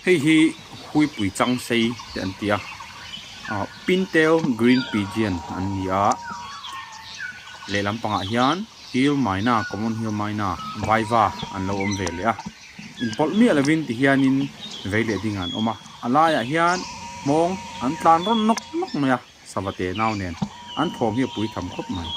Hei hi huipui chang sei te an ti a, ah pintail green pigeon an ni a, lehlam pangah hian hill myna common hill myna vaiva an lo awm ve leh a, inpawlh miah lovin ti hianin vei leh ding ah an awm a, a laiah hian hmawng an tlan rawn nawk nawk mai a. Sava te nau nen an thawm hi a pui tham khawp mai.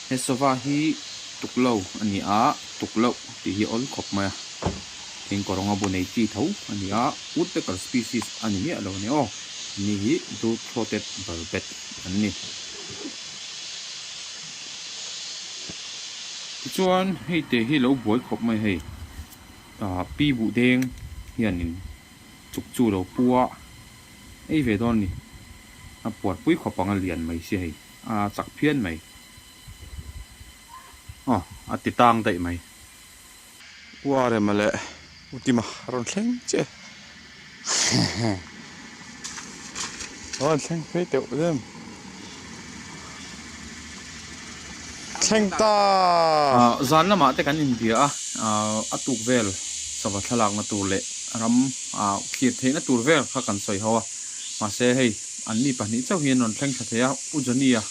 He sava hi tuklo a ni a, tukloh tih hi a awl khawp mai a, thingkawrawng a bu nei chi tho a ni a, woodpecker species a ni miah lo a ni aw, ni hi blue throated barbet an ni. Tichuan hei te hi lo buai khawp mai hei, ah pi buh deng hianin chuk chu lo pu a, ei ve dawn a ni, a puat pui khawp ang a lian mai sia hei, a chak phian mai, aw a ti tang daih mai. Uarema leh Utima a rawn thleng chiah e, a rawn thleng phei teuh em. Thleng ta! Zan lamah te kan inbia a, a tuk vel sava thlalakna tur leh ram thlir theihna tur vel kha kan sawi ho a, mahse hei anni pahnih chauh hian rawn thleng thla thei a, U Johnny-a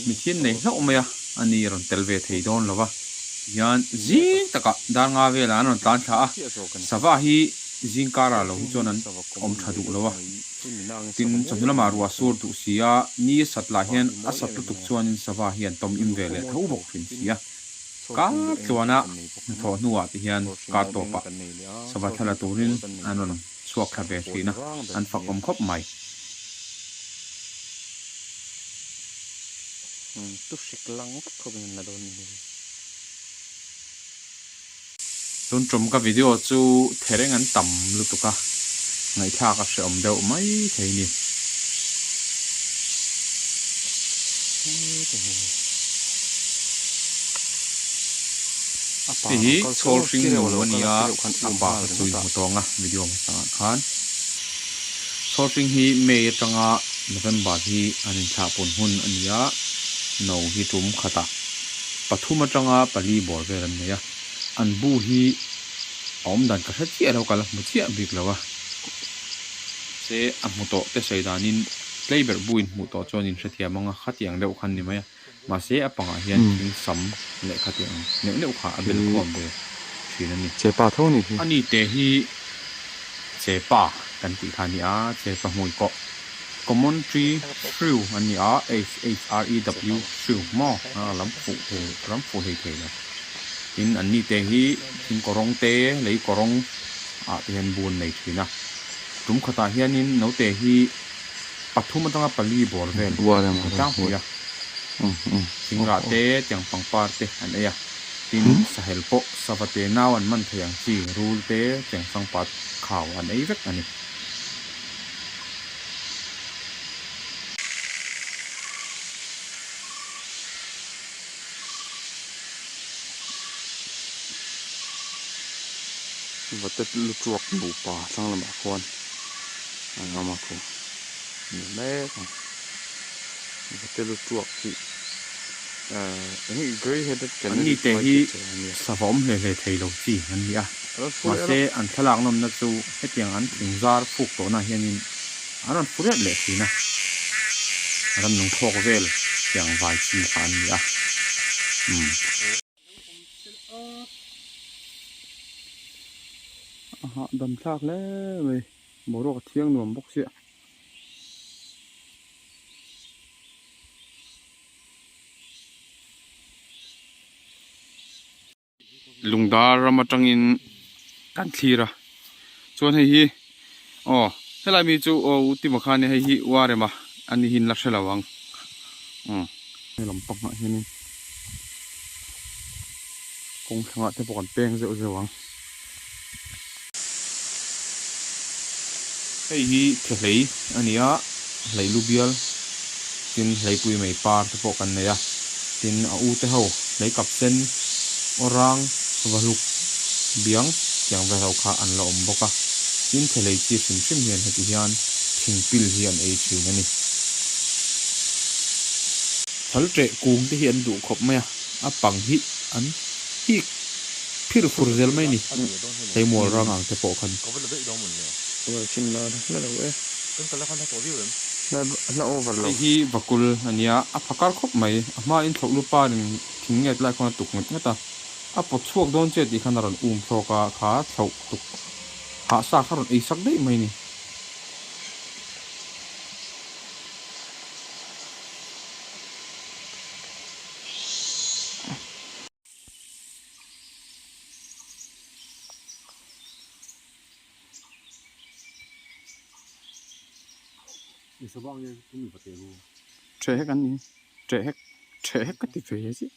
mithian nei hlauh mai a, ani rawn tel ve thei dawn lo va, tihian zing takah dar nga velah an rawn tlan thla a, sava hi zing karah lo hi chuan an awm tha duh lo a. Tin, chawhnu lamah ruah sur duh si a, ni a sat lah hian a sat lutuk chuanin sava hi an tawm im ve leh tho bawk thin si a. Kar tluana hnathawh hnuah te hian kar tawpah sava thla la turin an rawn chhuak thla ve thin a, an fakawm khawp mai. Tun tum ka video chu thereng an tam lutuk a, ngaihthlak a hrehawm deuh mai thei ni. Hei hi chhawl hring nu a ni a, a pa kha chu in hmu tawng a video hmasa ah khan. Chhawl hring hi May atanga November hi an inthlah pun hun a ni a, no hi tum khatah pathum atanga pali bawr vel an nei a, an bu hi a awm dan ka hre chiah lo, ka la hmu chiah bik lo a, se a hmu tawh te sawi danin tlei ber bu in hmuh tawh chuan in hrethiam ang a, khatiang deuh khan ni mai a, mahse a pangah hian thing sam leh khatiang neuh neuh kha a bel khawm ve thin a ni. Chepa tho ni hi. A ni te hi chepa kan tih kha a ni a, chepa hmui kawh. Common tree shrew an ni a, H-H-R-E-W shrew maw a lam fuh thei ram fuh hlei thei lo. Tin an ni te hi thing kawrawng te lei kawrawng ah te hian bu an nei thin a. Tum khatah hianin naute hi pathum atanga pali bawr vel an tlangpui a. Thingrah te tiang pangpar te an ei a. Tin sahel pawh sava te nau an man thei ang chi rul te tiang sangpat khau an ei vek a ni. Vate lu tuak nupa thlang lamah khuan an awm a khu ni mek a vate lu tuak hi ahh eng nge grey headed An ni te hi sava awm hle hle thei lo chi an ni a. Mahse, an thlalak nawmna chu hetiang an thing zar fuk tawhna hianin an rawn fu riat leh thin a, ram nung thlawk vel tiang vai chi kha an ni a. Umm. A hahdam thlak hle mai, boruak a thiang nuam bawk sia. Lungdar ram atangin kan thlir a chuan hei hi aw helai mi chu aw u tima khan hei hi uar em a ani hi an la hre lo ang umm he lam pangah hianin kawng thlangah te pawh kan peng zeuh zeuh ang. Hei hi thehlei a ni a, hlei lu bial tin hleipui mai par te pawh kan nei a, tin a u te ho hlei kap sen aw rang va hluk biang tiang vel ho kha an la awm bawk a, tin thehlei chi hrim hrim hian heti hian thing pil hi an ei thin a ni. Thal ṭeh kung te hi an duh khawp mai a, a pang hi an hik Phir fur zel mai ni. Hei mual rang ang te pawh khan. Hei hi vakul a nia, a phakar khawp mai. A hmain thlawh lu parin thing nget lai khawn a tuk ngat ngat a. A pawt chhuak dawn che tih khan a rawn um thlawk a, kha thlauh tuk hah sa kha rawn ei sak daih mai ni. Ṭheh hek an ni ṭheh hek ṭheh hek ka ti ve chiah.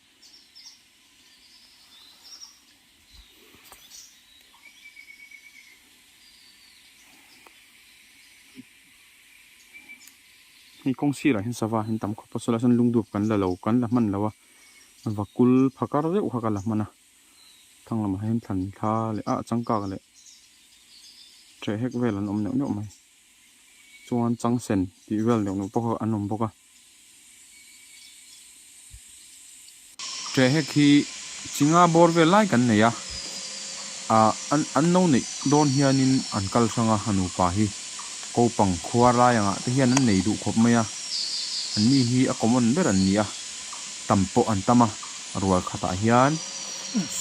Hei kawng sirah hian sava hi an tam khawp a sawlai sawn lungdup kan la lo kan la hman lo a. Vakul phakar deuh kha ka la hman a, thlang lamah hian thlan thla leh ah changkak leh ṭheh hek vel an awm neuh neuh mai chuan changsen tih vel neuh neuh pawh kha an awm bawk a. Ṭheh hek hi chinga bawr vel lai kan nei a, ah an an no neih dawn hianin an kal hrang a a nupa hi kopang khuar lai angah te hian an nei duh khawp mai a, anni hi a common ber an ni a. Tam pawh an tam a, rual khatah hian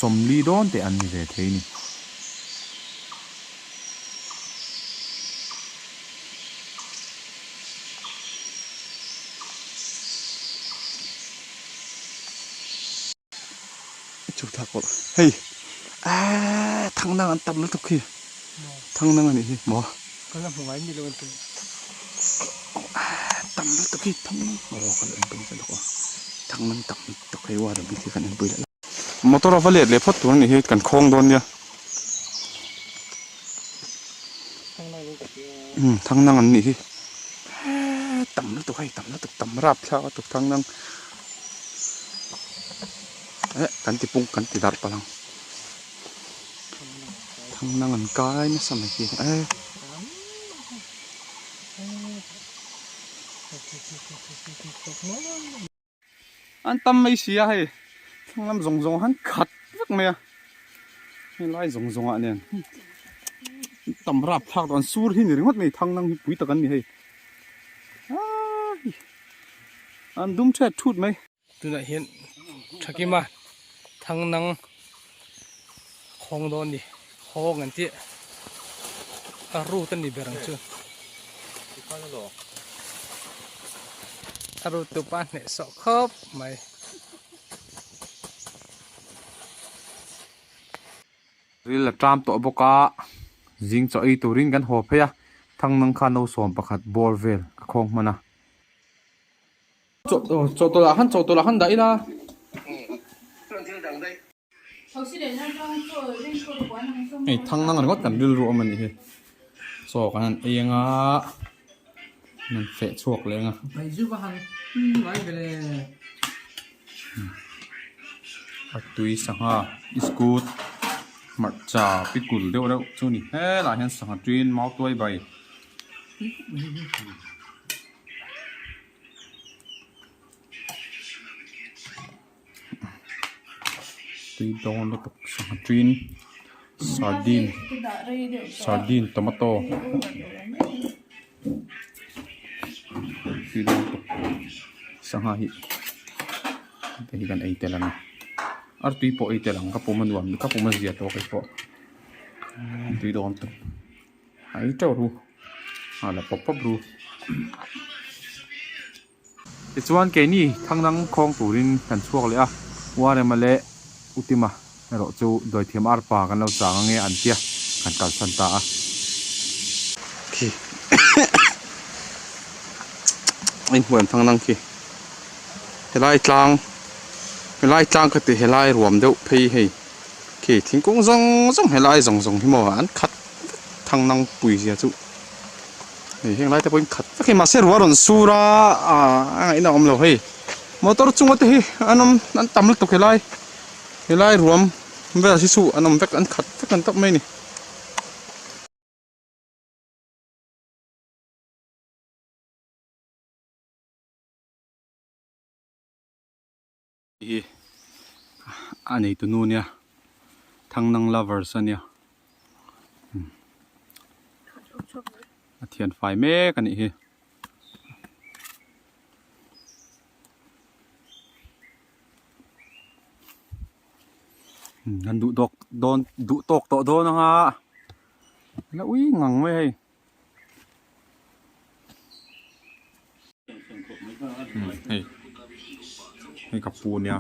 40 dawn te an ni ve thei ni. Chu thla kawlh hei eee thang nang an tam lutuk khi thang nang a nih hi maw. Ka la hmu ngai mi lo an ti. Tam lutuk hi thang nang aw ka la en pui nasa lawk a thang nang tam lutuk hei water bik hi kan en pui leh lawk. Motor a va let leh phawt tur a nih hi kan khawng dawn nia. Umm thang nang an nih hi eee tam lutuk hei tam lutuk tam rap thlak lutuk thang nang eh kan ti pung kan ti darh palh ang. Thang nang an kai nasa mai hi e. An tam mai si a hei thlang lam zawng zawng han khat vek mai a helai zawng zawng ah nen tam rap thlak an sur hi ni ringawt mai thang nang hi pui tak an ni hei an dum thet thut mai. Tunah hian Thakima Thangnang khawng dawn ni khawng an tih a root a ni ber ang chu a root tu pa hneh sawh khawp mai. Ril a ṭam tawh bawk a, zing chaw ei turin kan haw phei a, Thangnang kha no 11 bawr vel ka khawng hman a. Chawhtawlh ah khan chawhtawlh ah khan dah ila. Hei thang nang ringawt kan rilru awm a nih hi. Chaw kan han ei anga an feh chhuak leh anga. A tui sangha iskut hmarcha pikul deuh reuh chu a ni. Helaiah hian sangha tuiin mautuai bai. Tui dawn lutuk sangha ṭin. Sardine sardine tomato tui dawn tawp sangha hi te hi kan ei tel a ni artui pawh ei tel ang ka pum a nuam ka pum a zia tawh keipawh tui dawn tawp a ei teuh ru a la pawp pawp ru. Tichuan keini Thangdang khawng turin kan chhuak leh a, Uarema leh Utima erawh chu Dawithiam Arpa kan lo chang ange an tia kan kalsan ta a. Khi a inhmuh em Thangdang khi helai tlang helai tlang ka ti helai ruam deuh phei hei khi thingkung zawng zawng helai zawng zawng hi maw an khat vek Thangdang pui zia chu. Hei heng lai te pawhin khat vek hi mahse ruah a rawn sur a ah a ngaihna a awm lo hei motor chunga te hi an awm an tam lutuk helai helai ruam vel hi chu an awm vek an khat vek an tawp mai a ni. Hi a neitu nu nia Thangnang lovers a nia a thian fai mek a nih hi. An duh tawk dawn duh tawk tawh dawn anga la ui ngang mai hei. Hei hei ka pu nia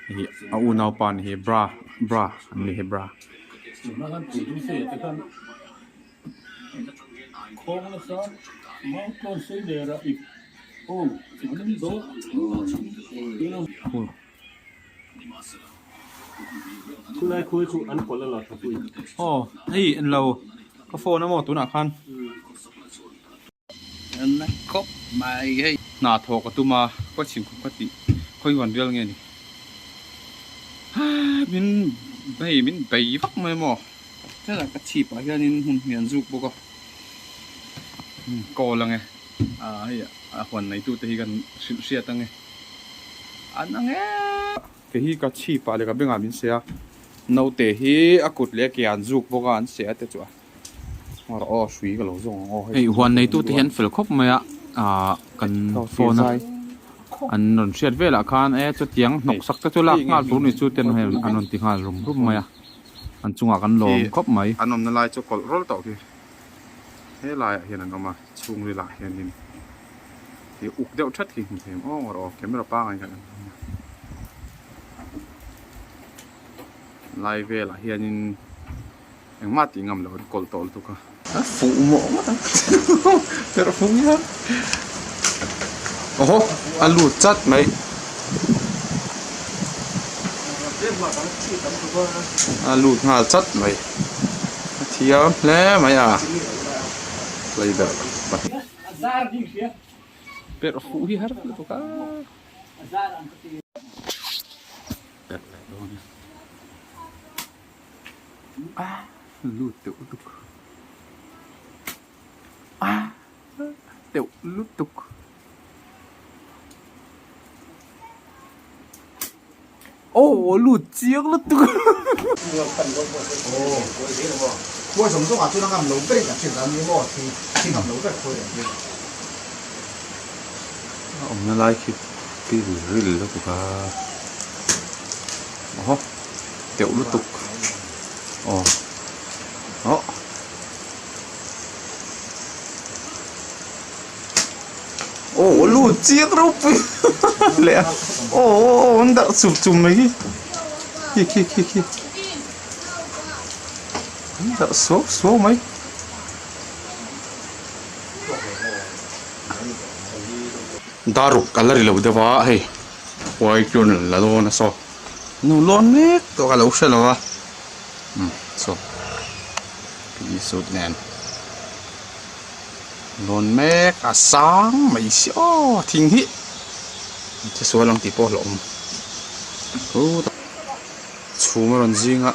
hei a unaupa ni hi bra bra an ni hi bra. Aw hei en lo ka phone a maw tunah khan hna thawh ka tum a khawi chhim khawp ka tih khawi huan rial nge ni min hei min bei vak mai maw ka chhip ah hianin hmun hnih an zuk bawk a kawl ang e ah hei a huan neitute hi kan hrilh hriat ang e. An ang em. Kei hi ka chhip ah leh ka bengah min seh a, naute hi a kut leh a ke ah an zuk bawk a an seh a te chu a rawh aw hrui ka lo zawng ang aw hei huan neitu te hi an fel khawp mai a ah kan phone a an rawn hriat velah khan e chutiang hnawk sak te chu lak nghal tur ni chu ten hei an rawn ti nghal rum rum mai a an chungah kan lawm khawp mai. An awmna lai chu kawlh rawlh tawh khi helai ah hian an awm a chhungril ah hianin. Ih uk deuh that khi hmu thei ang aw rawh camera pangai kha kan hmu lai velah hianin engmah tih ngam loh an kawlh tawh lutuk a. A fuh mawh ngawt ang perh fuh hian awhaw a lut chat mai a lut nghal chat mai a thiam hle mai a playback pahnih. Perh fuh hi har lutuk a. Perh leh dawn e. A lut teuh lutuk. A teuh lutuk. Aw lut chiang lutuk. A awmna lai khi pil ril lutuk a awhaw teuh lutuk aw aw. Aw lut chiang ropui leh a aw aw an darh chum chum mai hi khi khi khi khi an darh suau suau mai. Daruk a la ri lo deuh a hei huai chuan la dawn a saw nu lawn mek tawh ka lo hre lo a umm saw suit nen. Lawn mek a sang mai si aw thing hi che sual ang tih pawh a hlauhawm khutah chhum a rawn zing a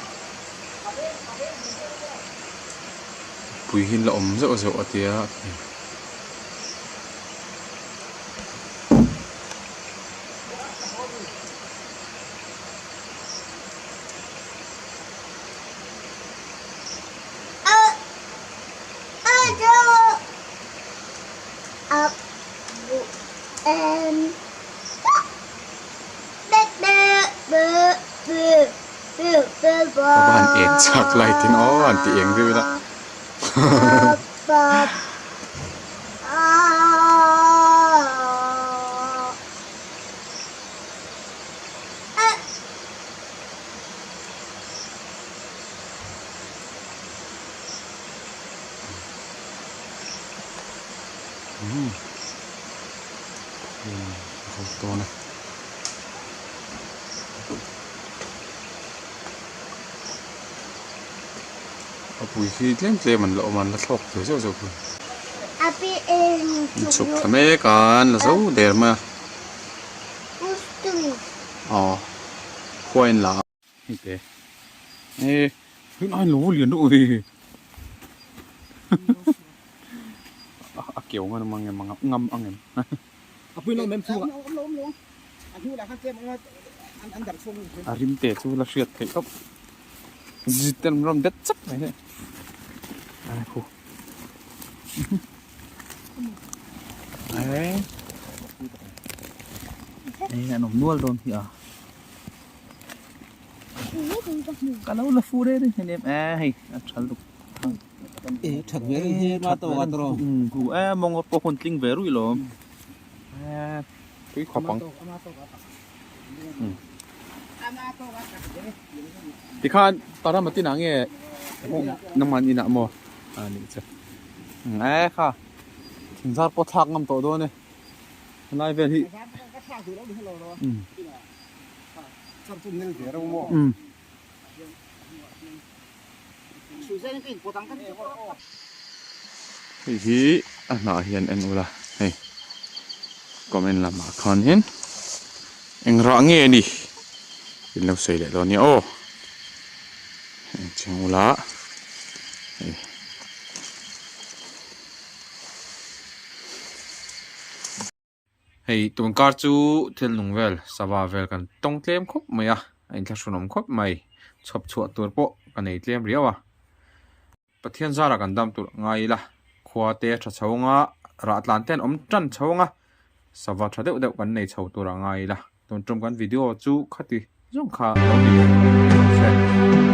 pui hi an la awm zeuh zeuh a tia. Ka va han eng chak light in aw han ti eng viau ila. A pui khi tlem tlem an la awm a an la thlawk ve zeuh zeuh bawk a chhuk thla mek a an la zo der mai a aw khua in la a. Hei te e tun ai lo lian deuh ve a keu ngan ang em ngam ang em. A pui lo mem chhungah. A rim te chu la hriat theih tawp. Zit te an rawn bet chap mai le. Ai khu. Ai. Ei an awm nual dawn hi a. Ka lo la fu reng reng em e hei a tha lutuk. E that ve reng hi ma to a tro. Hu e mawng pawh hun tling ve rui lawm. E tui khawp ang. Tikhan Taramati nah nge nangman inah maw a nih chu. E kha thingzar pawh thlak ngam tawh dawn e. Helai vel hi. Hei hi a hnah hian en ula hei comment lamah khanin eng rah nge a ni in lo sawi leh dawn nia aw en chiang ula hei. Hei tun kar chu thil nung vel sava vel kan tawng tlem khawp mai a, a inthlahrunawm khawp mai. Chhawp chhuah tur pawh ka nei tlem riau a. Pathian zara kan dam tur ngai ila, khua te a tha chho anga, rah tlan te an awm tan chho anga, sava tha deuh deuh kan nei chho tur a ngai ila. Tun tum kan video chu khati zawng kha lo ni leh tawh se.